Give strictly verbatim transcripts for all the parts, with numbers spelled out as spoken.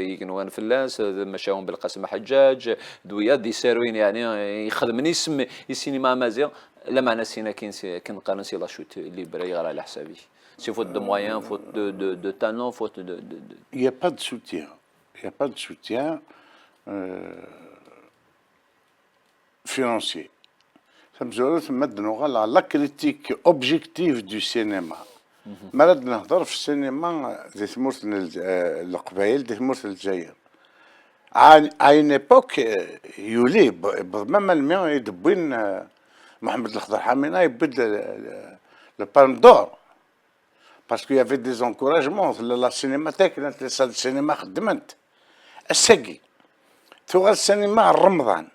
yigenwan fell-as, d Macaun Belqasem Ḥeǧǧaǧ, d wiyaḍ d isaruyen, yeɛni, ixedmen isem i ssinima amaziɣ, lameɛna sin akin, si-, akken qqaren, c'est la chute libre, yeɣra leḥsab-ik. C'est faute de moyens, faute de, de, de talent, faute de, de, de... Il n'y a pas de soutien. Il n'y a pas de soutien, euh, financier. Tamezwarut, ma d-nuɣal ɣer la critique objective du cinéma. Mi ara d-nehder f ssinima di tmurt n l-, eh, Leqbayel, di tmurt n Lezzayer. À, à une époque, eh, yuli, b-, b-, même almi i d-wwin, eh, Mohamed Lexder Ḥamina, yewwi-d le, le, le Palme d'Or. Parce qu'il y avait des encouragements, la, la cinémathèque, la, les salles de cinéma xeddment. Ass-agi, tuɣal ssinima ɣer Remḍan.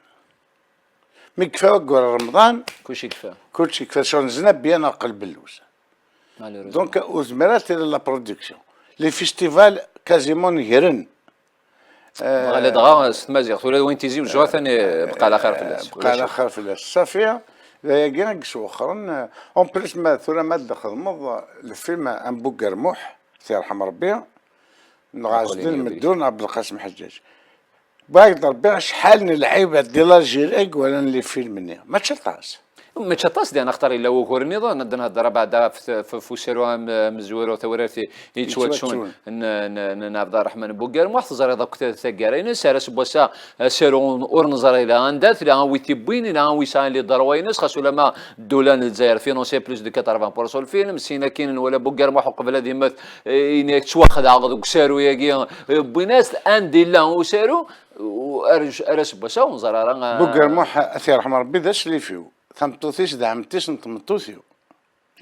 Mi yekfa waggur n Remḍan, kulci yekfa. Kulci yekfa, sur nezna bien aqel bellus. Malheureusement. Donc, ur zmireɣ ad tili la production. Les festivals quasiment negren. Ɣala dɣa s tmaziɣt, ula d win tizi uzzu atan, eh, bqa ala xir fell-as. Bqa ala xir fell-as. Safi, d ayagi i yeswexxren, eh, en plus, ma tura ma d-txedmeḍ le film Am Buggermuḥ, yerḥem Rebbi, neɣ Ɛezdin Meddu, neɣ Belqasem Ḥeǧǧaǧ. Bɣiɣ d Rebbi acḥal n lɛibad di l'Algérie i iwalan les films-nni. Mačči aṭas. Mačči aṭas, diɣen axaṭer yella wugur nniḍen, ad d-nhedder abeɛda ɣef t-, f-, f usaru am-, amezwaru, tawraɣt i, i yettwattun, yettwattun, n, n, n, n Ɛebd Ṛṛeḥman Buggermuḥ, teẓriḍ akk ta-, taggara-ines, ar ass n wass-a, asaru ur neẓri la anda-t, la anwa i t-yewwin, la anwa yesɛan les droits-ines, xas ulamma ddula n Lezzayer financer plus de quatre-vingts pour cent le film, sin akin nwala Buggermuḥ uqbel ad yemmet, eh, yenna-yak ttwaxedɛeɣ deg usaru-agi, eh, wwin-as-t, anda yella usaru, u-, ar, ar ass n wass-a ur neẓri ara, eh. Buggermuḥ, ad t-yerḥem Rebbi, d aslif-iw. Tameṭṭut-is d ɛemti-s n tmeṭṭut-iw.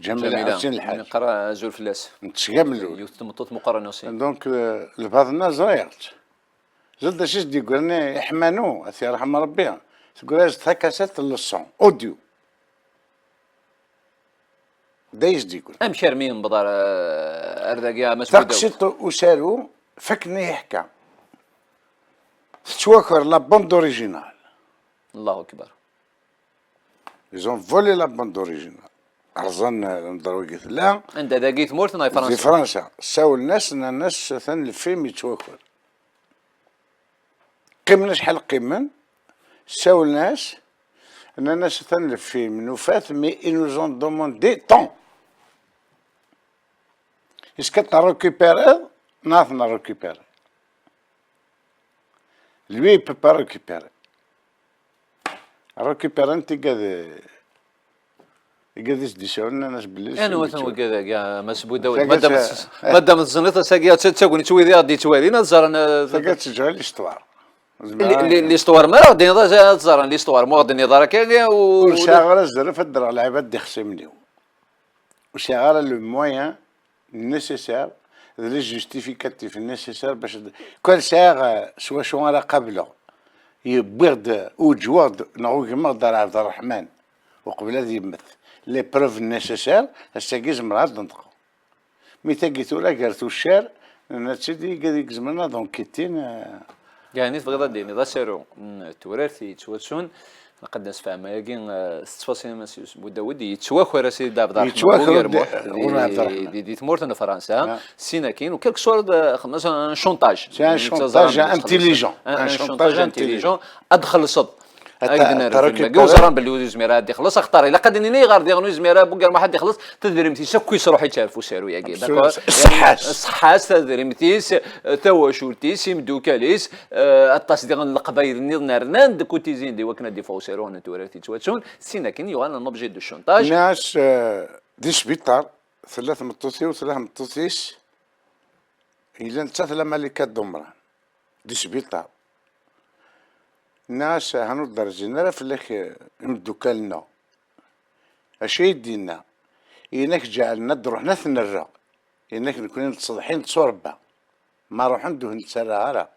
Ǧamila Ḥusin Lḥaǧ. Neqqar azul fell-as. Nettgamlu. Yiwet n tmeṭṭut meqqren aussi. Donc, euh, lbaḍna ẓriɣ-tt. Ẓriɣ d acu i s-d-yeggran i Ḥmanu, ad t-yerḥem Rebbi. Teggra-as-d takasat n leṣon, audio. D ayen i s-d-yeggran. Amek armi yenbeḍ ar, ar dagi, a Mass Budaw? Taqsiṭ usaru, fakken i yeḥka. Tettwaker la bande originale. Allahu akbar. Ils ont volé la bande originale. Rẓan, eh, lemḍerwa i tella. Anda, dagi i tmurt neɣ i Fransa? Di Fransa. Ssawlen-as, nnan-as, atan lfilm yettwaker. Qqimen acḥal qqimen, ssawlen-as, nnan-as, atan lfilm, nufa-t, mais ils nous ont demandé tant. Est-ce que tu récupères? Non, tu récupères. Lui, il peut pas récupérer. Récupérer-nt igad, igad i s-d-isawlen, nnan-as belli... Anwa-ten wigad-agi, a Mass Budawit? Madam tz-, madam teẓniḍ ass-agi, ad tt-, ttagnit wid i ɣ-d-yettwalin, ad ẓren, eh, tagi ad teǧǧ ɣer l'histoire. Li-, li-, l'histoire, ma ara ɣ-d-tiniḍ ad, ad ẓren l'histoire, ma ɣ-d-tiniḍ ara kan, eh, u-, ur sɛiɣ ara azref ad ddreɣ lɛibad d ixṣimen-iw. Ur sɛiɣ ara le moyen nécessaire, d le justificatif nécessaire bac ad, kan sɛiɣ, eh, s wacu ara qableɣ. Yewwiɣ-d, uǧweɣ-d, neɣ ugmeɣ-d ar Ɛebd Ṛṛeḥman, uqbel ad yemmet. Les preuves nécessaires, ass-agi zemreɣ ad d-neṭqeɣ. Mi tagi tura gar tuccar, nenna-tt-id i igad i izemren ad enquêtin, eh. Yeɛni tebɣiḍ ad d-tiniḍ asaru n Turart yettwattun, nqedden sefham ayagi, eh, s ttfaṣil, a Mass Budawit, yettwaker a Sidi Ɛebd Ṛṛeḥman Bugermuḥ, di, di, di tmurt n Fransa, sin akin, u quelque sorte, eh, xedmen un chantage. C'est un chantage intelligent. Un, un chantage intelligent. Ad txellṣeḍ. Ad ak-d-nerr film-agi, ur ẓran belli ur yezmir ad ixelleṣ, axaṭer ilaq ad d-nini ayɣer diɣen ur yezmir ara Buggermuḥ ad ixelleṣ, tadrimt-is akk yesruḥ-itt ar ufsaru-agi, d'accord? Ṣeḥḥa-s. Ṣeḥḥa-s, tadrimt-is, tawacult-is, imeddukal-is, eh, aṭas diɣen n Leqbayel nniḍen rnan-d deg kutizin di wakken ad d-iffeɣ usaru n Turart yettwattun, sin akin yuɣal un objet de chantage. Nniɣ-as, eh, di sbiṭar, tella tmeṭṭut-iw, tella tmeṭṭut-is, yella nettat la Malika Dumran. Di sbiṭar. Nniɣ-as, "Aha, ur d-rzzin ara fell-ak, eh, imeddukal-nneɣ." Acu i d-yenna? Yenna-k ǧeɛlen ad d-ruḥen ad ten-rreɣ. Yenna-k nekkni nettseḍḥi, netturebba. Ma ruḥen-d ur ten-ttarraɣ ara.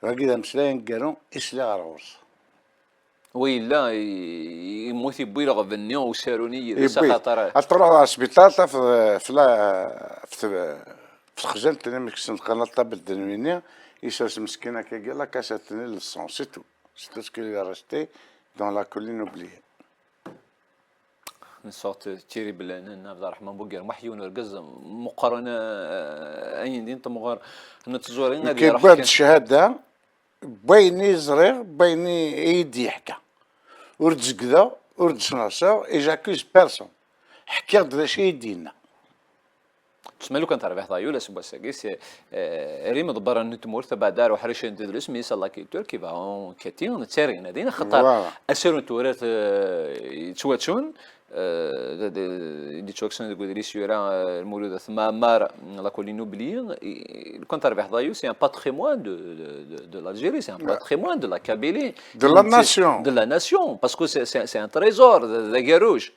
Wagi d ameslay aneggaru i sliɣ ɣer ɣur-s. Wa yella i- yemmut, yewwi lɣeb-nni usaru-nni yid-s, yewwi, axaṭer ad truḥeḍ ɣer sbiṭar, tafeḍ, eh, f la f t- f texzant-nni mi kksen qqaren la table de nuit-nni, yessers meskin akkagi la cassette-nni, le son, c'est tout. C'est tout ce qui lui est resté dans la colline oubliée. Une sorte terrible, n Abderrahman Bouguermouh, yiwen urgaz meqqren, eh, ayen din temɣer n tẓuri, ad yewwi-d ccahada n wayen i ẓriɣ, n wayen i yi-d-yeḥka. Ur d-zegdeɣ, ur d-sneɣseɣ, et j'accuse personne. Ḥkiɣ-d d acu i yi-d-yenna. Tusma lukan terbiḥ ḍayul aseggas-agi, c'est, eh, rim ḍebbren n tmurt, abeɛda ar uḥric n tedlust, mais la culture qui va en quête, nettarin din, axaṭer asaru n tewrirt, eh, yettwattun, eh, d- d- i d-yettwakksen deg udlis yura, eh, Lmulud At Mɛemmer, La Colline Oubliée, i- lukan terbiḥ ḍayul, c'est un patrimoine de, de, de, de l'Algérie, c'est un patrimoine de la Kabylie. De la nation. De la nation, parce que c'est, c'est, c'est un trésor, d d agerruj.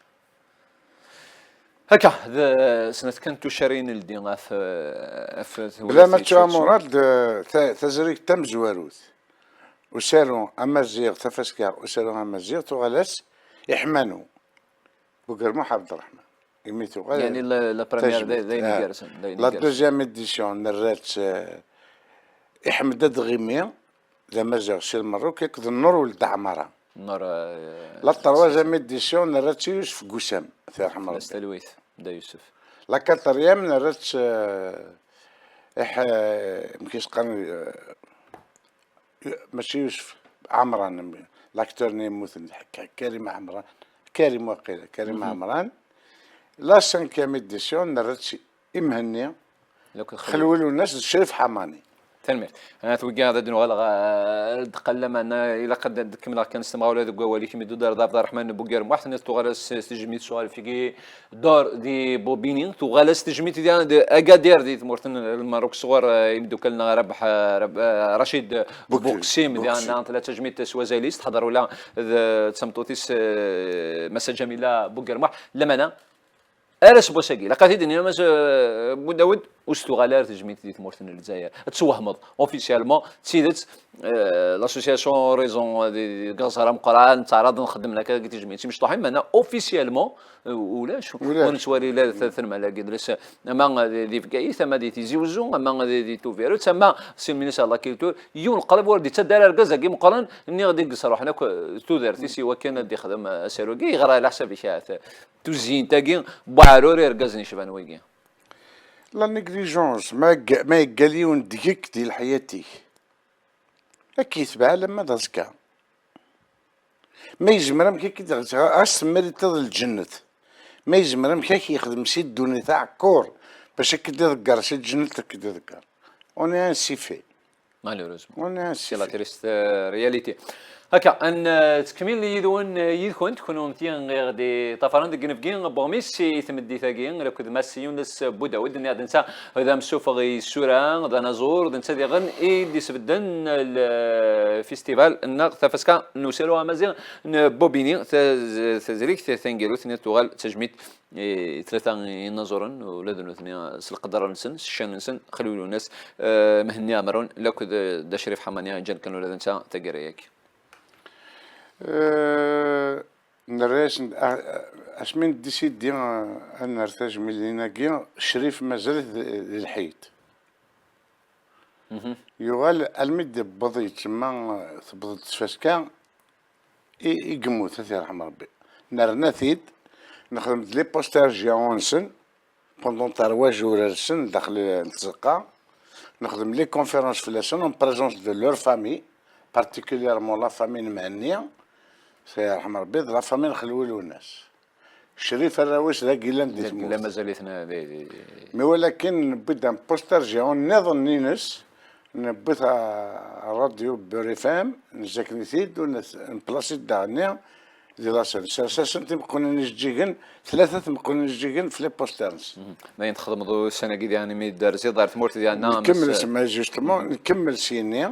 Akka, d snat kan tuccarin ldi ɣef, ɣef bla ma ttuɣ Murad, d ta- tazrigt tamezwarut. Usaru amaziɣ, tafaska usaru amaziɣ, tuɣal-as iḥmanu. Bugermuḥ Abderrahman. Imi tuɣal yani la, la première d d ayen igerrzen, d ayen igerrzen. La deuxième édition nerra-tt, eh, Iḥmed Adɣimi, d amaziɣ si Lmerruk, akked Nnur Weld Ɛmara. Nnur, eh, la troisième édition nerra-tt i Yusef Gusam, tirḥem Rebbi. Talwit, da Yusef. La quatrième nerra-tt, eh, iḥ- eh, amek i s-qqaren, eh, mačči Yusef, Ɛemran, l'acteur-nni yemmuten, K- Karim Ɛemran, Karim waqila, Karim Ɛemran. La cinquième édition nerra-tt i Mhenni, Xelwi Lwennas d Crif Ḥamani. Tanemmirt. Ana twegga ad d-nuɣal ɣer ddeqqa n laman, ilaq ad d-kemmleɣ kan s temɣawla deg wawal-ik, mi d-tudar d Abderrahman Bugermuḥ, tenniḍ tuɣal-as s tejmilt s uɣalef-agi Dor di Bobigny, tuɣal-as tejmilt di, di Agadir di tmurt n Lmerruk sɣur, eh, imeddukal-nneɣ Rabeḥ, eh, Rab-, eh, Racid Buqsim, di Buqsim. Anna tella tejmilt s wazal-is, teḥḍer ula d, d tmeṭṭut-is, eh, Massa Ǧamila Bugermuḥ. Lamana, ar ass n wass-agi, ilaq ad t-id-nini, Mass, eh, Budawed, ur s-tuɣal ara tejmilt di tmurt n Lezzayer. Ad twehmeḍ, officiellement, d tidet, eh, l'association Raison di, di, deg Ɣẓer Ameqqran, nettɛaraḍ ad nxeddem akka deg tejmilt timecṭuḥin, meɛna officiellement, eh, ulac. Ulac. Ur nettwali la t- tanmala deg idles, ama di, di Bgayet, ama di Tizi Uzzu, ama di, di Tubiret, ama si lminis ar la culture, yiwen qrib ur d-yettadda ara argaz-agi meqqren, nniɣ-d i yesruḥen akk, eh, tudert-is i wakken ad d-ixdem, eh, asaru-agi, yeɣra ɛla ḥsab-ik ahat. Tuzyint-agi n waɛrur irgazen yecban wigi. La négligence, ma yegg- ma yeggal yiwen deg-k di leḥyat-ik, ad k-yetbeɛ alamma d aẓekka. Ma yezmer amek ad k-id-, ɣas temmariteḍ lǧennet, ma yezmer amek ad k-yexdem si ddunit aɛekkur bac ad k-id-iḍegger si lǧennet, ad k-id-iḍegger. On est ainsi fait. Malheureusement. On est ainsi fait. C'est la triste, euh, réalité. Akka, ad, euh, nettkemmil yid-wen, euh, yid-kent, kunemti i ɣ-d-iṭṭafaren deg inebgi n weɣmis i tmeddit-agi, akked Mass Yunes Budawed, nniɣ-d netta d amsufeɣ i tsura, d anaẓur, d netta diɣen i d-isbedden lfestival neɣ tafaska n usaru amaziɣ n Bobigny, taz-, tazrigt taneggarut-nni tuɣal d tajmilt i tlata inaẓuren, ula d nutni s leqder-nsen, s ccan-nsen, Xelwi Lwennas, eh, Mhenni Ɛemrun, akked, eh, Dda Crif Ḥamani, ǧǧan kan ula d netta taggara-agi. Eh, nerra-yasen, ah, asmi ndisidi, ah, ad nerr tajmilin-agi, Crif mazal-it d, d lḥid. Yuɣal almi d-yewweḍ yettemma, eh, tewweḍ-d tfaska, i, i yemmut, ad t-yerḥem Rebbi. Nerna-t-id, nexdem-d les posters géants-nsen, pendant trois jours rsen daxel n tzeqqa, nexdem les conférences fell-asen en présence de leur famille, particulièrement la famille n Mhenni, s yerḥem Rebbi, d la famille n Xelwi Lwennas. Crif arraw-is d agilan di tmurt. Mazal-iten di, di, di. Mi walakin newwi-d un poster géant nniḍen-ines, newwi-t ɣer Radio Beurre F M, nzakni-t-id, u nes-, nplaṣi-t daɣenni di la scène. Sers-asen timeqqunin ijeǧǧigen, tlata tmeqqunin ijeǧǧigen f les posters-nsen. Mhm. D ayen txedmeḍ ussan-agi diɣen imi d-terziḍ ɣer tmurt diɣen, neɣ nkemmel, mais, mais justement, nkemmel syenni,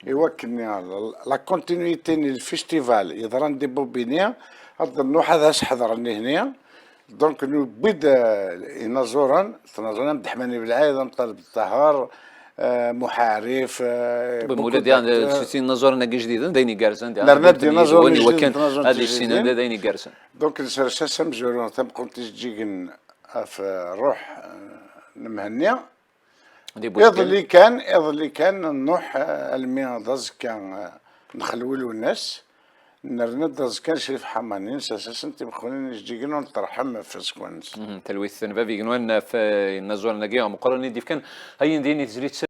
i wakken la, la continuité n lfestival yeḍran di Bobigny, ad nruḥ ad as-ḥedṛen ihni. Donc, newwi-d, eh, inaẓuren, tnaẓurin am Deḥmani Belɛid, am Ṭaleb Ṭaher, eh, Muḥarif, eh, Bon, beaucoup ula d yan d'acteurs. S inaẓuren-agi ijdiden d ayen igerrzen. Nerna-d inaẓuren Iwakken ijdiden, tinaẓuren ad issinen ijdiden. D ayen igerzen. Donc, nsers-as amezwaru tameqqunt ijeǧǧigen ɣef, eh, ṛṛuḥ, eh, n Mhenni. Di Buzgan. Iḍelli kan, iḍelli kan nruḥ, eh, almi d aẓekka, eh, nexlewel unas, nerna-d aẓekka n Crif Ḥamani, nsers-asen timeqqunin ijeǧǧigen ur neṭṭerḥem ɣef tzekwa-nsen. Mhm, talwit n bab igenwan ɣef, eh, inaẓuren-agi meqqren i d-yefkan ayen din i tezlit